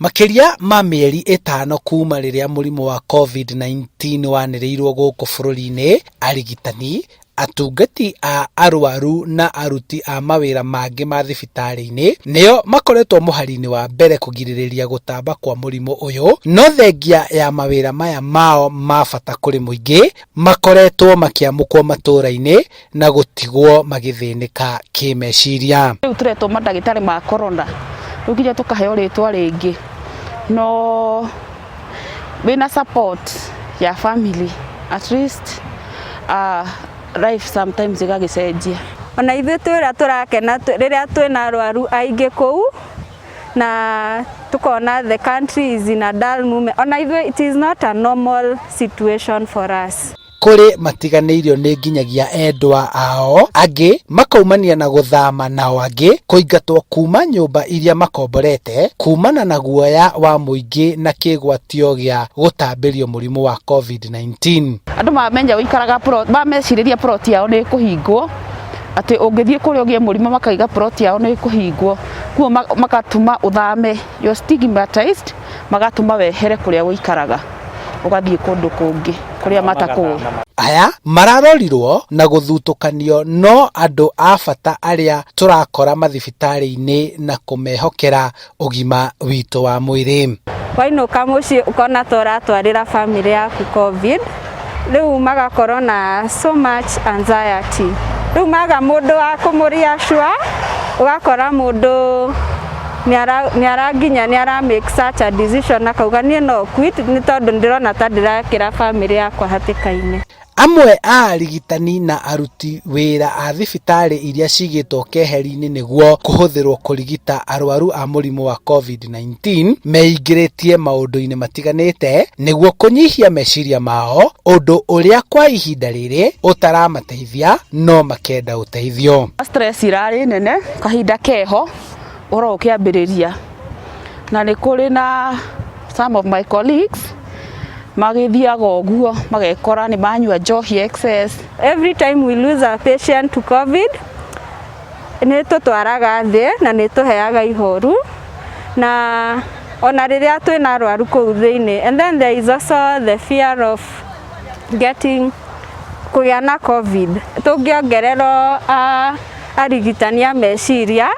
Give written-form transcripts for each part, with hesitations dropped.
Makĩria ma mĩeri ĩtano kuma rĩrĩa mũrimũ wa Covid-19 wanĩrĩirwo gũkũ bũrũri-inĩ, arigitani, atungati a arwaru na aruti a mawĩra mangĩ ma thibitarĩ-inĩ nĩo makoretwo mũhari-inĩ wa mbere kũgirĩrĩria gũtamba kwa mũrimũ ũyũ, no thengia ya mawĩra maya mao ma bata kũrĩ mũingĩ, makoretwo makĩamũkwo matũra-inĩ na gũtigwo magĩthĩnĩka kĩmeciria. Rĩu tũretwo mandagĩtarĩ ma corona, rĩu nginya tũkaheo rĩtwa rĩngĩ, no wĩna support ya family at least life sometimes ĩgagĩcenjia. Ona ithuĩ twĩ ũrĩa tũrakena rĩrĩa twĩna arwaru aingĩ kũu na tukona the country is in a dull moment. Ona ithuĩ it is not a normal situation for us. Kũrĩ matiganĩirio nĩ nginyagia endwa ao, angĩ makaumania na gũthama nao angĩ kũingatwo kuma nyũmba iria makomborete kumana na guoya wa mũingĩ na kĩgwatio gĩa gũtambĩrio mũrimũ wa Covid-19. Andũ mamenya ũikaraga plot, mamecirĩria plot yao nĩ ĩkũhingwo, atĩ ũngĩthiĩ kũrĩa ũgĩe mũrimũ makaiga plot yao nĩ ĩkũhingwo, kuo magatũma ũthame, you're stigmatized, magatũma wehere kũrĩa ũikaraga ũgathiĩ kũndũ kũngĩ kũrĩa matakũĩ. Aya mararorirwo na gũthutũkanio no andũ a bata arĩa tũrakora mathibitarĩ-inĩ na kũmehokera ũgima witũ wa mwĩrĩ. Wainũka mũciĩ ũkona ta ũratwarĩra family yaku Covid, rĩu magakorwo na so much anxiety. Rĩu maga mũndũ wa kũmũreassure, ũgakora mũndũ nĩ nginya nĩ ara make such a decision akauga niĩ no quit nĩ tondũ ndĩrona ta ndĩrekĩra family yakwa hatĩka-inĩ. Amwe a arigitani na aruti wĩra a thibitarĩ iria cigĩtwo keheri-inĩ nĩguo kũhũthĩrwo kũrigita arwaru a mũrimũ wa Covid-19 meingĩrĩtie maũndũ-inĩ matiganĩte nĩguo kũnyihia meciria mao, ũndũ ũrĩa kwa ihinda rĩrĩ ũtaramateithia no makenda ũteithio. Stress irarĩ nene kahinda keho ũhoro ũkĩambĩrĩria, na nĩ kũrĩ na some of my colleagues magĩthiaga ũguo magekora nĩ manyua njohi excess. Every time we lose a patient to Covid, nĩ tũtwaraga thĩ na nĩ tũheaga ihoru na ona rĩrĩa twĩna arwaru kũu thĩinĩ. And then there is also the fear of getting kũgĩa na Covid. Tũngĩongererwo arigitani a meciria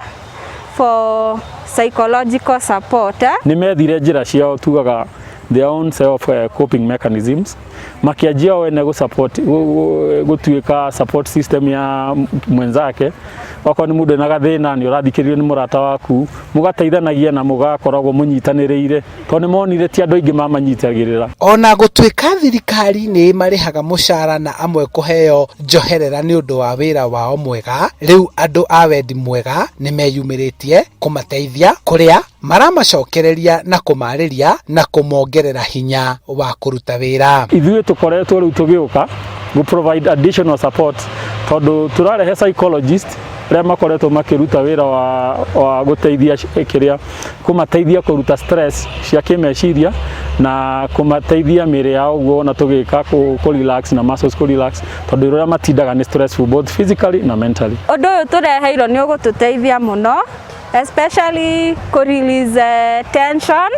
for psychological support. Nĩ methire njĩra ciao, tugaga their own self coping mechanisms, makianjia o ene gũ-support, gũtuĩka support system ya mwenzake. Okorwo nĩ mũndũ ena gathĩna, nĩ ũrathikĩrĩrio nĩ mũrata waku, mũgateithanagia na mũgakoragwo mũnyitanĩrĩire, tondũ nĩ monire ti andũ aingĩ mamanyitagĩrĩra. Ona gũtuĩka thirikari nĩ ĩmarĩhaga mũcara na amwe kũheo njoherera nĩ ũndũ wa wĩra wao mwega, rĩu andũ a wendi mwega nĩ meyumĩrĩtie kũmateithia kũrĩa maramacokereria na kũmarĩria na kũmongerera hinya wa kũruta wĩra. Ithuĩ tũkoretwo rĩu tũgĩũka gũ provide additional support, tondũ tũrarehe psychologist arĩa makoretwo makĩruta wĩra wa gũteithia kĩrĩa kũmateithia kũruta stress cia kĩmeciria na kũmateithia mĩĩrĩ yao ũguo, na tũgĩka kũ relax na muscles kũ relax, tondũ ũrĩa matindaga nĩ stressful both physically na mentally. Ũndũ ũyũ tũreheirwo nĩ ũgũtũteithia mũno, especially kũ release tension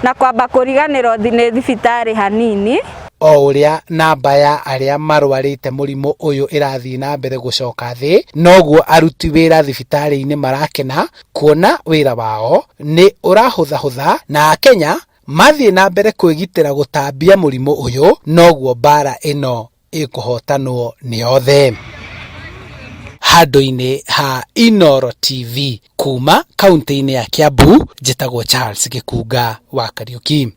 na kwamba kũriganĩrwo nĩ thibitarĩ hanini. O ũrĩa namba ya arĩa marwarĩte mũrimũ ũyũ ĩrathiĩ na mbere gũcoka thĩ, noguo aruti wĩra thibitarĩ-inĩ marakena kuona wĩra wao nĩ ũrahũthahũtha, na Akenya mathiĩ na mbere kwĩgitĩra gũtambia mũrimũ ũyũ, noguo mbara ĩno ĩkũhotanwo nĩ othe. Handũ-inĩ ha Inooro TV kuma kaunti-inĩ ya Kiambu, njĩtagwo Charles Gĩkunga wa Kariuki.